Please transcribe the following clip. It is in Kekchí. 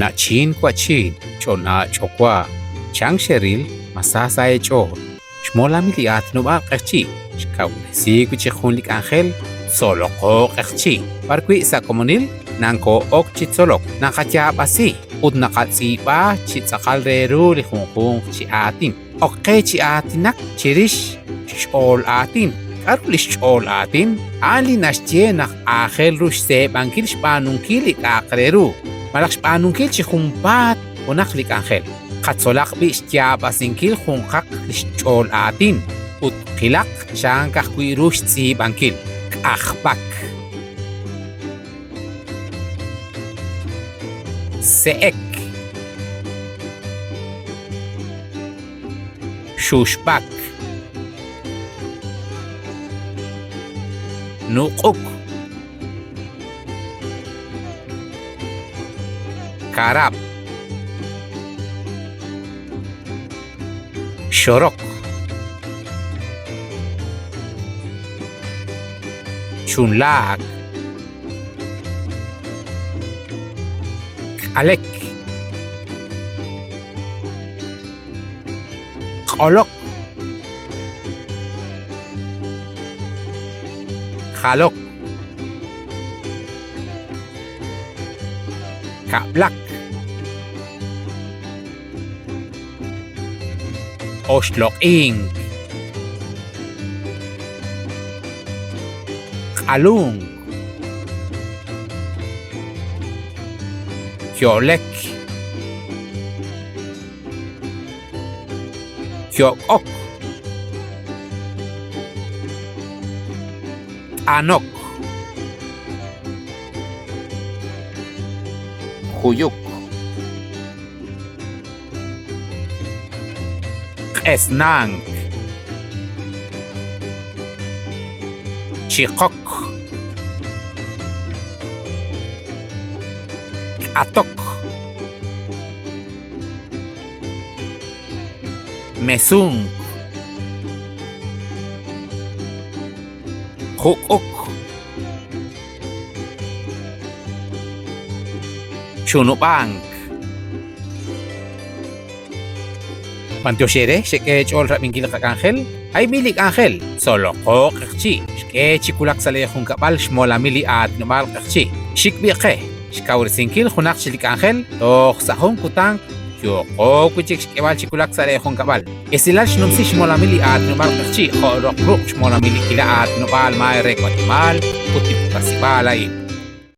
Na'chin wa'chin, ch'ona' ch'owa', chank xeril ma sa sa' eech'ool. Xmolamil li aatinob'aal q'eqchi' xkawresi wi' chik jun li k'anjel Tzoloqo Q'eqchi', b'arwi' sa' komonil nankoo'ok chi tzolok, naqayaab'asi ut naqatz'iib'a chi tz'aqal re ru li junjunq chi aatin. Ok qe chi aatinak chirix xch'ool aatin. K'aru li xch'ool aatin? A'an li naxye naq aajel ru xseeb'ankil xb'aanunkil li k'a'aq re ru, malaj xb'aanunkil chi junpaat junaq li k'anjel. Qatzolaq b'i' xyaab'asinkil junqaq li xch'ool aatin ut qilaq chank ajwi' ru xtz'iib'ankil. K'ajb'ak. Se'ek. Xuxb'ak. Nuq'uk. Karab'. Xorok. Chunlaak. K'alek. Q'olok. Jalok. Kab'lak. Oxloq'ink. Q'alunk. Yo'lek. Yok'ok. T'anok. Juyuk. Q'esnank. Chiqok. K'atok. Mesunk. Juk'uk. Chunub'ank. B'antiox eere xek'e eech'ool rab'inkil li qak'anjel. A'in li k'anjel, tzoloqo q'eqchi', xk'e chi wulak sa' lee junkab'al xmolamil li aatinob'aal q'eqchi'. Xik b'i' qe, xkawresinkil junaq chik li k'anjel toj sa' jun kutan yooqo wi' chik xk'eb'al chi wulak sa' lee junkab'al. Esilal xnumsi xmolamil li aatinob'aal q'eqchi' jo' roq ruq' xmolamil li k'ila aatinob'aal maay re Watemaal ut li putasib'aal a'in.